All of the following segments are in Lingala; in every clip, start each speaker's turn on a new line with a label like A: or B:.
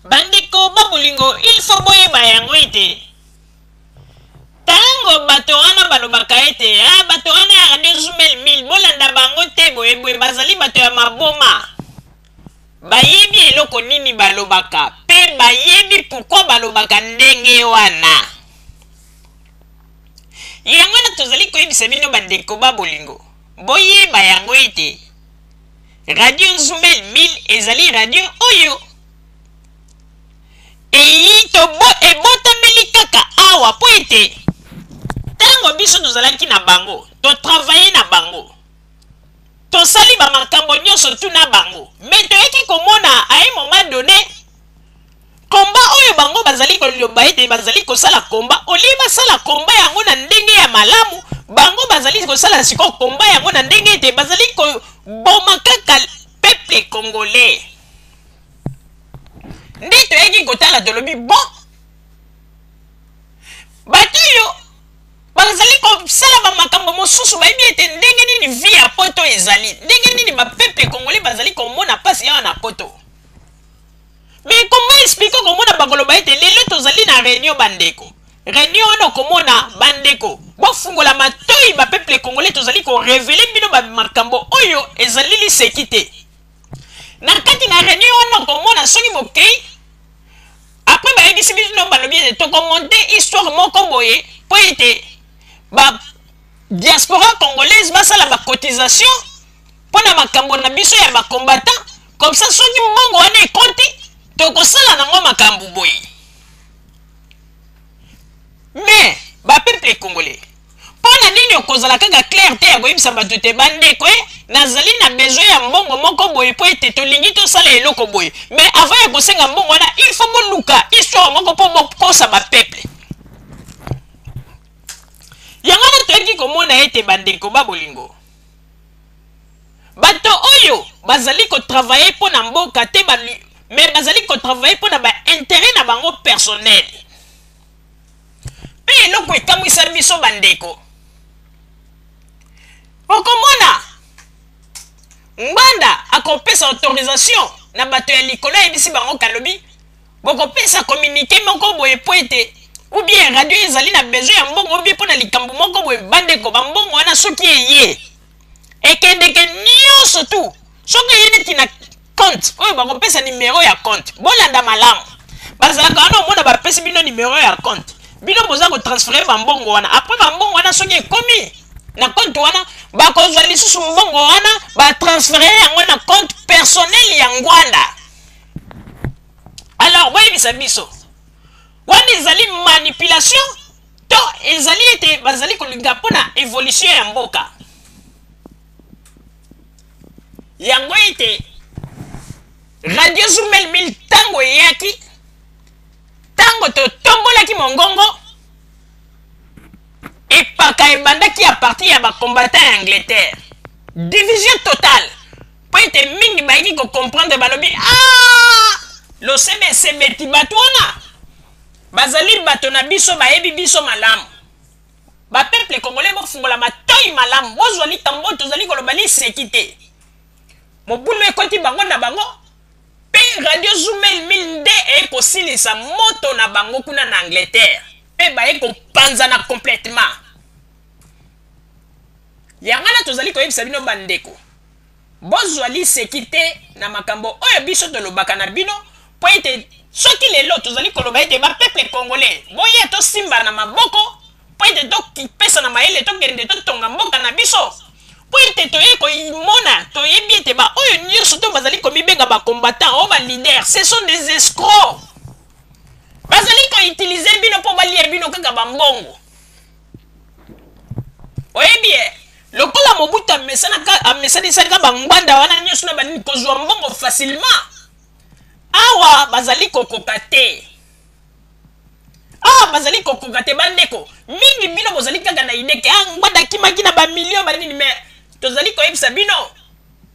A: Bandeko ba bolingo, il faut boyeba yango ete tango bato wana balobaka ete ah, bato wana ya Radio Zumel 1000 bolanda bango te, boye boye, bazali bato ya maboma. Bayebi eloko nini balobaka pe bayebi pourquoi balobaka ndenge wana. Yango wana tozali koyebisa bino bandeko ba bolingo, boyeba yango ete Radio Nzumbel 1000 ezali radio oyo eyi tobo ebotameli kaka awa mpo ete ntango biso tozalaki na bango, totravaille na bango, tosali bamakambo nyonso tu na bango, me toyaki komona à un moment donné komba oyo bango bazali koloba ete bazali kosala komba, olie basala komba yango na ndenge ya malamu, bango bazali kosala sikoyo komba yango na ndenge ete bazali koboma kaka peuple congolais. Nde toyaki kotala, tolobi bon, bato oyo bazali kosala bamakambo mosusu bayebi ete ndenge nini vie ya poto ezali, ndenge nini bapeuple congolais bazali komona mpasi awa na poto. Mais comment expliquer komona bakoloba ete lelo tozali na réunion bandeko? Réunion wana okomona bandeko bofungola matoi ba peuple congolais, tozali ko révéler bino ba makambo oyo ezali liseki te. Na kati na réunion wana okomona soki bokei après bayebisi bino balobi ete tokomonte histoire moko boye mpo ete ba diaspora congolaise basala ba cotisation mpo na makambo na biso ya ba combattant, comme ça soki mbongo wana ekoti tokosala nango makambo boye. Mais ba peuple congolais, mpo na nini okozala kaka clair te ya koyebisa bato te bandeko e nazali na besoin ya mbongo moko boye mpo ete tolingi tosala eloko boye, mais avant ya kosenga mbongo wana il faut boluka histoire moko mpo bokosa ba peuple yango wana. Toyaki komona ete bandeko ba bolingo, bato oyo bazali kotravaille mpo na mboka te, mais bazali kotravaille mpo na baintérêt na bango personnel. Mpe eloko ekamwisa biso bandeko, okomona Ngbanda akopesa autorisation na bato ya likolo, ayebisi bango kalobi bokopesa communiqué moko boye mpo ete ou bien radio ezali na besoin ya mbongo ou bien mpo na likambo moko boye. Bandeko, bambongo wana soki eye ekendeke nyonso tu, soki eye neti na compte oyo bakopesa numero ya compte, bolanda malamu, bazalaka wana, omona bapesi bino numero ya compte, bino boza kotransfere bambongo wana. Après bambongo wana soki ekomi na compte wana, bakozwa lisusu mbongo wana batransfere yango na compte personnel ya Ngbanda. Alors boyebisa biso, wana ezali manipulation to ezali ete bazali kolinga mpona évolution ya mboka? Yango ete Radio Zumel 1000 ntango eyaki, ntango totombolaki mongongo, epaka ebandaki ya parti ya bacombattant ya Angleterre, division totale, mpo ete mingi bayaki kocomprendre, balobi ah, losebe esebeti, bato wana bazali bato na biso, bayebi biso malamu. Bapeuple congolais, bofungola matoi malamu, bozwa likambo oyo tozali koloba liseki te. Mobulu ekoti bango na bango, mpe Radio Zumel 1000 nde ekosilisa moto na bango kuna na Angleterre, mpe baye kopanzana complètement. Yango wana tozali koyebisa bino bandeko, bozwa liseki te na makambo oyo biso tolobaka na bino, mpo ete soki lelo tozali koloba ete bapeuple congolais boya tosimba na maboko mpo ete topesa na mayele, tokende totonga mboka na biso, mpo ete toye komona, toyebi ete baoyo nyonso to bazali komibenga bacombattant oyo baleader, ce sont des escrocs, bazali koutilize bino mpo balia bino kaka bambongo. Oyebi ye lokola Mobutu amesanisaka bangbanda wana nyonso na banini kozwa mbongo facilement, awa bazali kokoka te, awa bazali kokoka te. Bandeko mingi, bino bozali kaka na idée ke ah, Ngbanda akimaki na bamilio banini, mais tozali koyebisa bino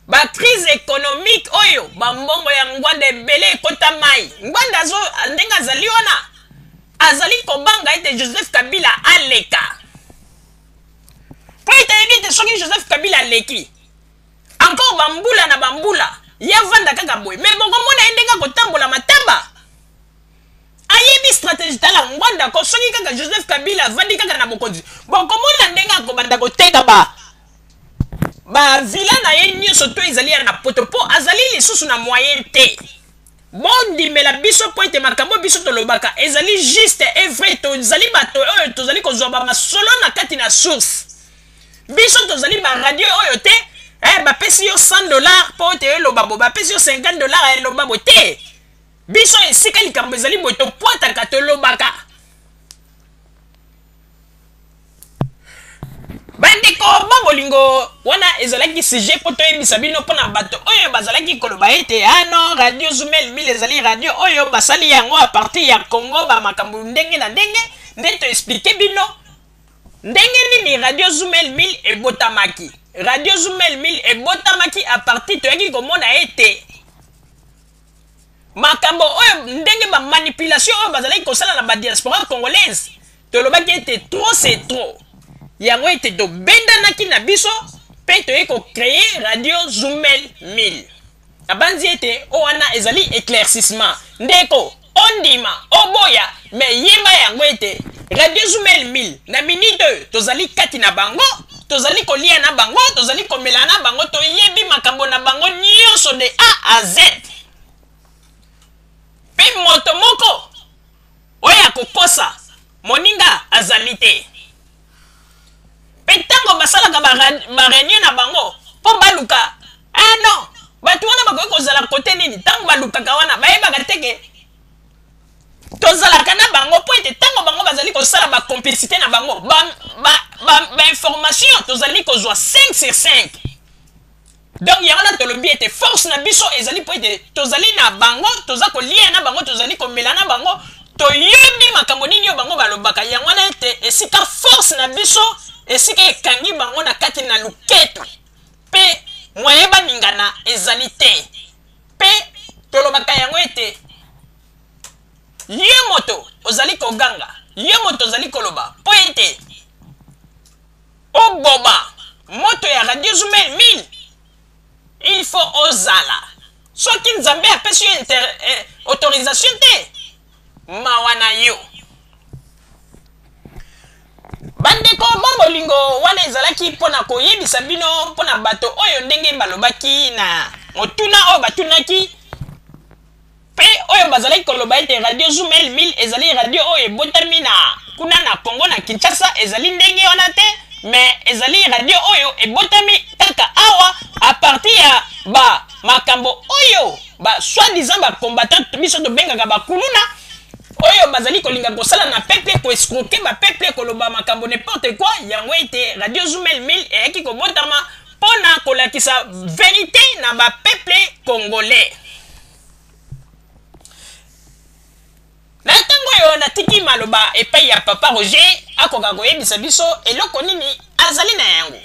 A: bacrise économique oyo, bambongo ya Ngbanda ebele ekota mai. Ngbanda azo ndenge azali wana, azali kobanga ete Joseph Kabila aleka, mpo ete ayebi ete soki Joseph Kabila aleki encore bambula na bambula, ye avanda kaka boye, mais bokomona ye ndenge akotambola mataba. Vanda ko soki kaka Joseph Kabila avandi kaka na bokonzi, bokomona ndenge akobanda koteka ba ba villa na ye nyonso to ezali ya na poto, mpo azali lisusu na moyen te. Bondimela biso mpo ete makambo biso tolobaka ezali juste et vrai. Tozali bato oyo tozali kozwa bamasolo na kati na source. Biso tozali baradio oyo te, bapesi yo $100 mpo ete eloba bo, bapesi yo $50 eloba bo te. Biso esika likambo ezali boye, topwataka, tolobaka. Bandeko ba bolingo, wana ezalaki sujet mpo toyebisa bino mpona bato oyo bazalaki koloba ete ah non, Radio Zumel 1000 ezali radio oyo basali yango à partir ya Congo, bamakambo ndenge na ndenge. Nde toexpliquer bino ndenge nini Radio Zumel 1000 ebotamaki. Radio Zumel 1000 ebotamaki à partir toyaki komona ete makambo oyo, ndenge bamanipulation oyo bazalaki kosala na badiaspora congolaise, tolobaki ete trop c'est trop. Yango ete tobendanaki na biso mpe toyei kocréer Radio Zumel 1000. Nabanzi ete oyo wana ezali éclaircissement. Ndeko, ondima oboya, me yeba yango ete Radio Zumel 1000, na minute oyo, tozali kati na bango, tozali kolia na bango, tozali komela na bango, toyebi makambo na bango nyonso de A à Z. Mpe moto moko oyo akokosa moninga azali te. Mpe ntango basalaka baréunion na bango mpo baluka, ah non, bato wana bakoki kozala kote nini, ntango balukaka wana, bayebaka te ke tozalaka na bango, mpo ete ntango bango bazali kosala bacomplicité na bango, bainformation tozali kozwa 5 sur 5. Donc yango wana tolobi ete force na biso ezali mpo ete tozali na bango, toza kolia na bango, tozali komela na bango, toyebi makambo nini oyo bango balobaka. Yango wana ete esika force na biso, esika ekangi bango na kati na luketo, mpe moyen baningana ezali te. Mpe tolobaka yango ete ye moto ozali koganga, ye moto ozali koloba mpo ete oboba moto ya Radio Zumel 1000, il faut ozala. Soki Nzambe apesi yo autorisation te, mawa na yo. Bandeko ba bolingo, wana ezalaki mpona koyebisa bino mpona bato oyo ndenge balobaki na motuna oyo batunaki mpe oyo bazalaki koloba ete Radio Zumel 1000 ezali radio oyo ebotami na kuna na Congo, na Kinshasa. Ezali ndenge wana te, mais ezali radio oyo ebotami kaka awa à partir ya ba makambo oyo ba soi-disant bacombattant, biso tobengaka bakuluna, oyo bazali kolinga kosala na peuple, koescroquer bapeuple, koloba makambo n'importe quoi. Yango ete Radio Zumel 1000 eyaki kobotama mpona kolakisa vérité na bapeuple congolais. Na ntango oyo, natiki maloba epai ya papa Roger, akoka koyebisa biso eloko nini azali na yango.